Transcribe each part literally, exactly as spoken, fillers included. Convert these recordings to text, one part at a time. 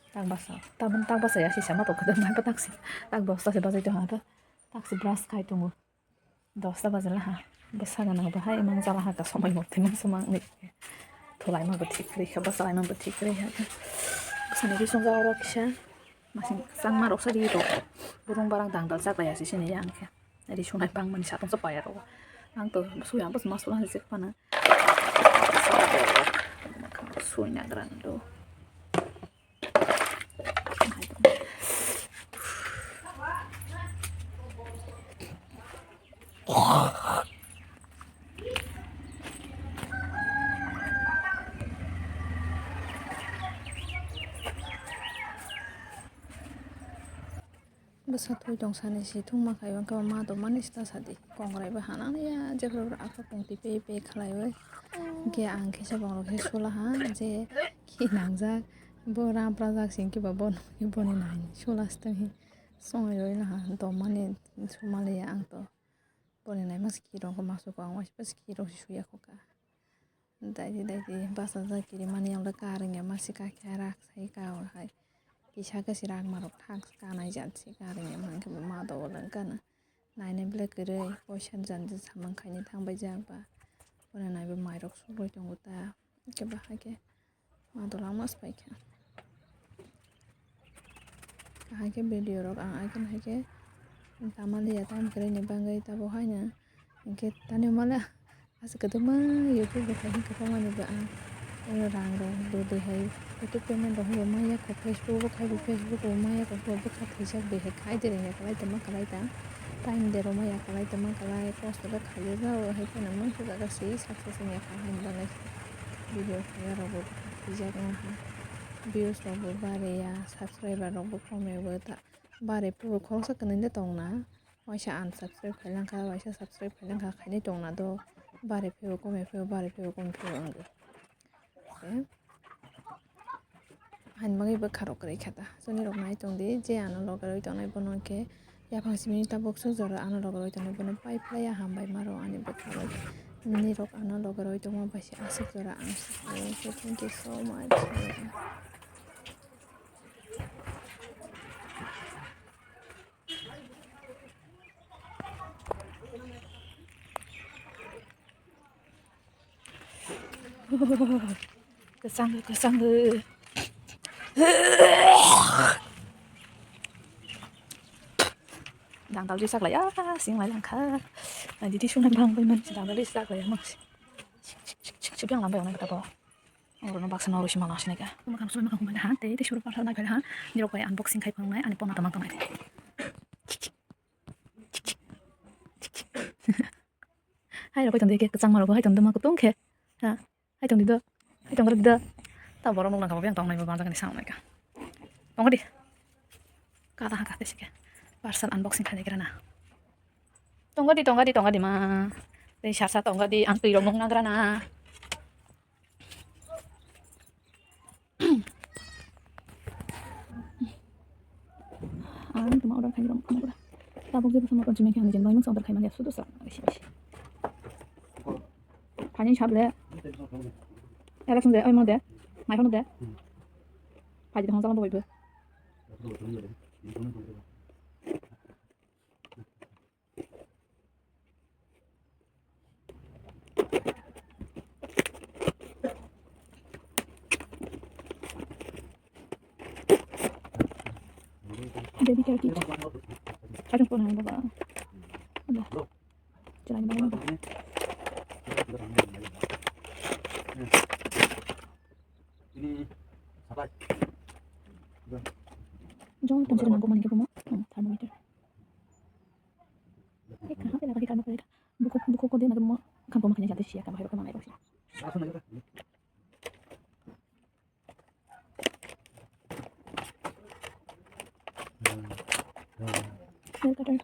Tak basa, tabun tak basa ya sisa ma tongkha, mai pa taksi, tak dosta se bajai tongkha, taksi brush khai tongo, dosta bajala ha, bwsa gana bahai mang jala ha, ka somoi mote mang sama ni thulai ma bo thik ri kha, bwsa lai ma bo thik ri ha, bwsani bising jala rok kisa, masing changma rok sa di rok, burung barang dangdal chak bai ya se sini ya ang khe. Ri sunai bangmani satong sa paya rok. Ang to sui ang bas mas ulang jek pana. Sui na gran do. Bwsa thwi tong sani si thwngma khai, hwnkhe ma tongmani sita sadi. Kongrai bo hanani ya, jephru aphru pungti pe pe khlaiwi. Hwnkhe ang khe se bongrok khe sula ha, je khi nangjak, bo ram prajak sing khe ba bono khe boni nai sula siteng hi. Songai roi na ha, tongmani sumali ya ang to. Boni nai mas khi rong khe ma suko, ang waisa pas khi rong si suya kho ka. Daidi daidi bachajak kirimani ang le karwngya masi kakhe rak sai ka hai. Kisa khe si rak marok thang kanai jat si karwngya mankhe bo ma do wngkha na. Nainai belai kwrwi poisa jan samung khaini thang bai jak ba. Bono naibo mairok sukroi tongo ta. Hwnkhe bahai khe ma do langma se paikha. Kaham khe video rok ang icon hai khe tama liya time kwrwini bagwi tabo haino hinkhe tani male aswk kwdwma YouTube bo khai hinkhe kwbangmani bo ang rang rok bo dui hai YouTube payment rok bo maya kho Facebook bo khai bo Facebook bo maya kho bo bwkha thwijak bai hai khai de rwngya kwlai tongma kwlai ta time de rw maya kwlai tongma kwlai kosto khe khaijak jao hai phano mungsa jaga se success wngya kha haini bagwi video khaijak rok bo bwkha thwijak wngkha views rok bo bariya. Subscriber rok bo kome bo ta bare phuru khoroksa kwnwi de tongna, waisa unsubscribe khailangkha, waisa subscribe khailangkha, khainwi tongna do bare phuru kome phuru, bare phuru kome phuru wngwi. Hain bagwi bwkha rok kwrwi kha ta, chwngni rok nai tongdi, je ano loge rwi tongnai bono khe yaphang simi tabuk swk jora ano loge rwi tongnai bono pai phlaiya, hambai ma rw ani bwkha bai nini rok ano loge rwi tongma bai se aswk jora ang swk khe, thank you so much. Kwchang kwchang. Dangdal ri saklai ya, sing lai langkha. Didi sung nang bang bai man dangdal ri saklai ya mang. Sik sik sik sik sik yang lambai ang nang kata bo. Oro no baksa no oro sima lang sinai ka. Makam sumai makam humai ha. Tei tei suru parsa nai phai ha. Nirok bai unboxing khai phang nai ani pona tamang tamai. Hai rok tong de ke kachang ma rok hai tong de ma kutung khe. Ha. Hai tong di do. Hai tong di do. Ta borok nuk nang kabo yang tong nai bo bang jagani sang nai ka. Tong di. Kata ha kate sike. Parcel unboxing khai kira na. Tong di tong di tong di ma. Tei sarsa tong di ang twi rok nuk nagra na. Ang tuma order khai rom ano pura. Tabuk jebo sama konsumen khe ang jen bai mangsa order khai manya sudu sa. Thani sable. Era sung de oi mo de. Mai hono de. Phaji de hong sama boy bo. Baby carrot cake. Kajang pun hai baba. Ada. Jalan baba. Ini sabai. Jauh pun sering nangkuk main ke puma. Hmm, thermometer. Eh, kaha pe lagi karena pe. Buku buku ko de na mo. Kan puma kanya jate siya kan bahai ko mangai ko. Nail cutter.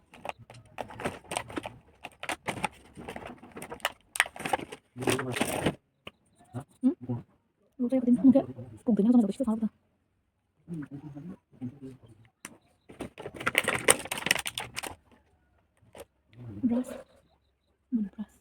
Hmm? Muka yang penting, muka. Kung kena sama sama kita. Brush. Mana brush?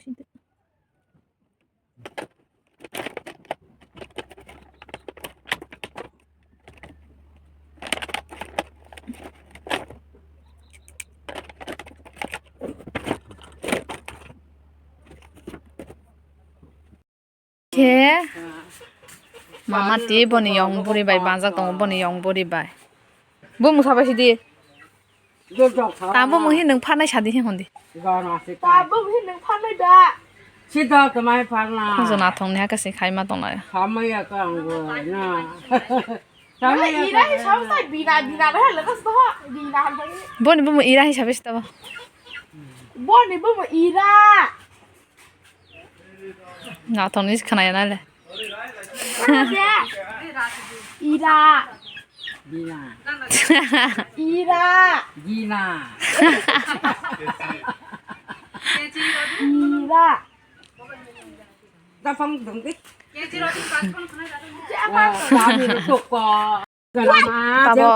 Khe mama ti boni yong buri bai banjak tongo, boni yong buri bai. Bumung sabai sidi. Tamo munghi nung pharnai sadi he hondi. Tamo munghi nung pharnai da. Sida kamai pharna. Khungsa nathong ni hake se khaima tongnai. Khamai ya ka angbo na. Ira hi sao sai bina, bina re le kas to. Bina han. Boni bumung ira hi sabai sida bo. Boni bumung ira. Nathong ni khanai na le. Ira. Gina. Ira. Gina. Ira. Dapang dong di. Wah, kami duduk kok. Tabo,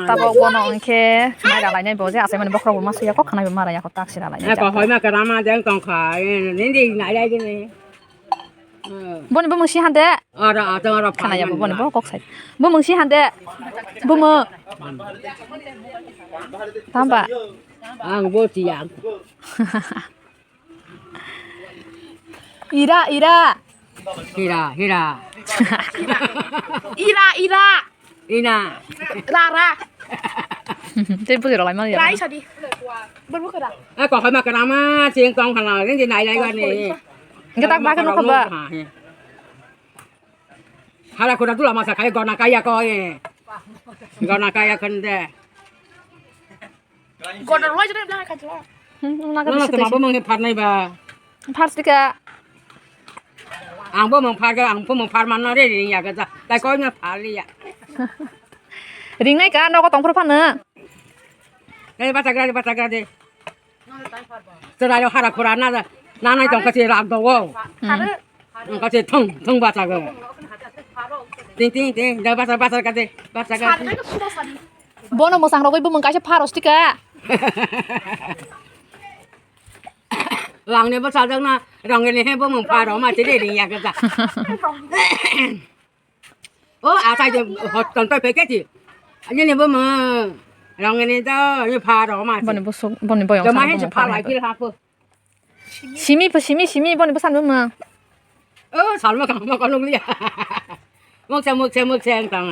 tabo bono hwnkhe khnai ralainai bo je achaimani bokhorok bo ma suya kok khnai bo ma raya kok tak se ralainai. Eko hoima kerama jeng tongkha, nini nai rai dini. Boni bumung si hande. Oro atong oro khana ya bo boni bo kok sai. Bumung si hande. Bumung. Tamba. Ang bo tiyang. Ira, ira. Hira, hira. Ira, ira. Ina. Ra, ra. Tei bujiro lai mani. Rai sadi. Berbu kera. Eh, kok ma kera ma, sing tong khana, ini nai nai gani. Kita tak makan kok ba. Hala kura dula masa kai gona kaya ko, eh. Gona kaya khande. Gona roi jene bla kha jwa. Hmm, na ka. Nana tama bo mangni pharnai ba. Phar sika. Ang bo mang phar ga, ang bo mang phar manna re ring ya ga ja. Tai koi na phar ya. Ring nai ka nogo tong phar phano. Ei bacha gra, bacha gra de. Chwrairok hara khura na, nanai tong kha se rak do o. Hmm. Tong kha se thung, thung bachago. Ting, ting, ting, da bacha, bacha kha se, bacha kha se. Bono mwsang rogwi bumung kaisa pharos tika. Langni bwsajak na, rongni he bumung pharo ma chiri ring ya kha. O, atai je hot ton toi peke chi. Ani ni bo mo. Rong ni do, ni pha ro ma chi. Boni bo sok, boni boyong. Joma he chi pha lai chi ha po. Simi po, simi, simi, boni bo san mo. O, sal mo kang mo ko lung liya. Mok se, mok se, mok se ang tang.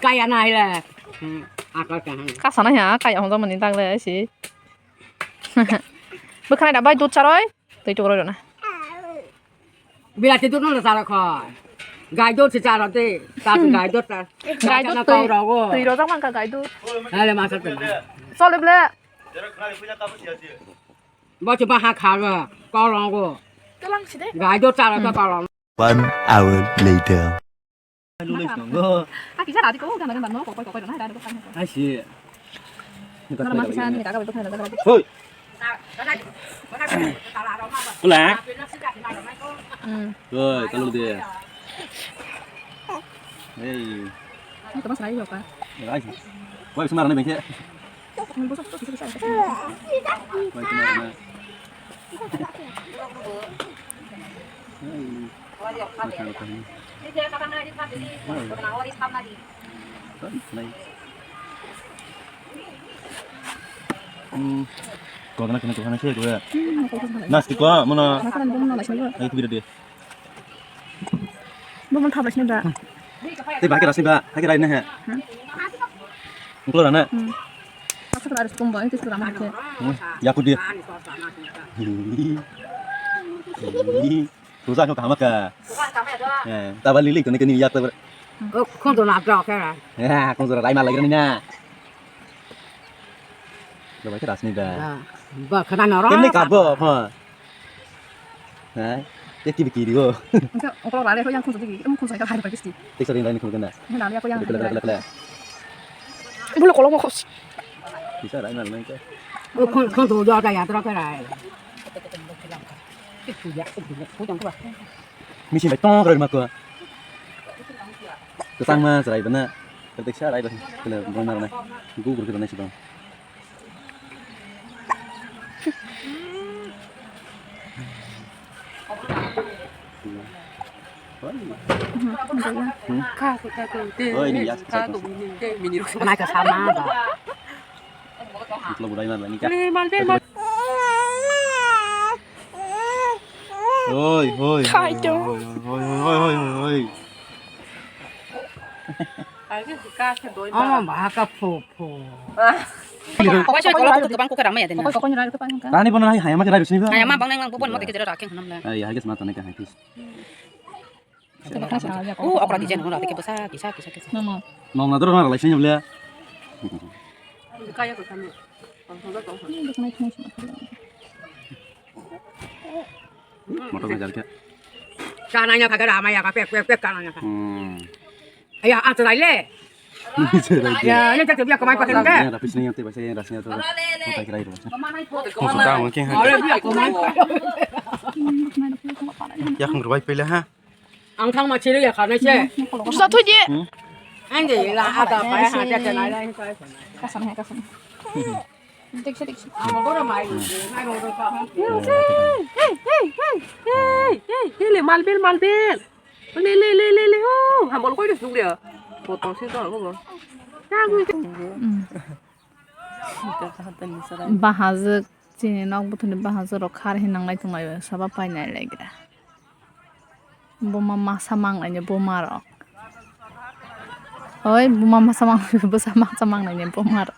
Kaya na hila. Hmm, akar ka. Ka sana ya, kaya hong mani tang le si. Bwkhwnai da bai dud charoi. Twi tukroi rwna. Bilati dud no chara kho. Gai dud se chara de. Ta gai dud ta. Gai dud twi. Twi rojak man ka gai dud. Hele ma sa te. Chole ble. Bo che ba ha kha ga. Kolong go. Gai dud chara ta kolong. One hour later. Ai si. Hoi. Ula. Hmm. Hoi, kalau dia. Hei. Ini teman saya juga. Ai si. Woi, semar nih bengke. Woi, semar nih. Hei. Hmm. Kok kena kena kena sih gue. Nasi kok mana? Itu beda deh. Bo mon thabla sini ba. Tei ba khe rasni ba, hai khe rai na he. Ungklo rana. Hmm. Asa kala aris tumba, itu sudah mah khe. Hmm, ya aku dia. Tuza kau kaham ka. Eh, taba lili kene kene ya taba. Oh, kung tu nak dok ya. Ya, kung tu rai mal lagi ni na. Lo ba khe rasni ba. Ba khana noro. Kemni ka bo, ha. Ha? Te kibi kiri go. Engka, ongkolo rale ko yang khunju digi, em khunju ka hari pakis di. Te sari lain khunju na. Ini nami aku yang. Kala kala kala. Bulu kolong khos. Bisa rai mal nang ka. O khun khun tu ja ka yatra ka rai. Misi bai tong rai ma ko. Kesang ma rai bana. Ketek sa rai bana. Kala bana na. Gu gu kala na sibang. Ka ko ka ko te. Oi, ni yak ka ko ni te mini ro. Mai ka sama ba. Itlo budai mar lani ka. Mal be mal. Oi, oi. Khai to. Oi, oi, oi. Ama ba ka pho pho. Pokoknya kalau aku tuh kebang kukerang mah ya deh. Rani bono hai hai ma kira bisni ba. Hai ma bang nang bubon mau dikit jero rakyat kenam lah. Ai hai ges mata ne ka hai tis. Oh, okra di jen, okra di kebasa, kisa, kisa, kisa. Mama. Nong na doro na lai sini bela. Kaya ko kami. Motor na jar kya? Kana nya kagak ramai ya, kapek, pek, pek, kana nya. Hmm. Aya, ah, teraile. Ya, ini tak biar kemai pakai enggak? Ya, tapi sini yang tiba saya rasanya tuh. Mau tak kira itu. Kau suka mungkin ha. Ada biar kemai. Ya, kang rubai pele ha. Ang thang ma chiri ya khana che. Sa thu je. Ang de la ada pai ha ja te lai lai. Kasam hai kasam. Dekse dekse. Ang go ra mai. Mai go ka. Hey hey hey hey hey hey le malbel malbel. Le le le le le oh. Ham bol koi de suk le. Potong si to go. Ya go. Bahajwk chini nok buthuni bahajwk rok khar hinang lai tong lai saba painai lai gira. Buma masa manglaini buma rok. Oi, buma masa mang, bwsa masa manglaini buma rok.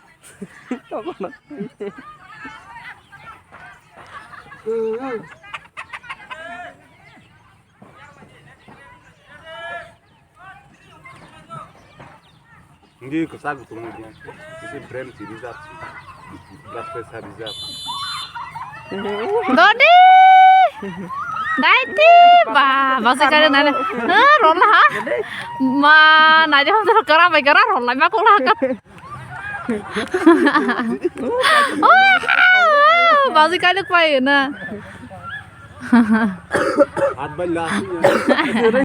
Hindi ko sa gusto mo diyan. Kasi brand si Rizal. Blood pressure Rizal. Dodi! Daiti! Ba, basi kare nana. Ha, rola ha? Ma, naje hon kara bai kara rola ma kola ka. Oh, basi kare pai na. Hat bai la.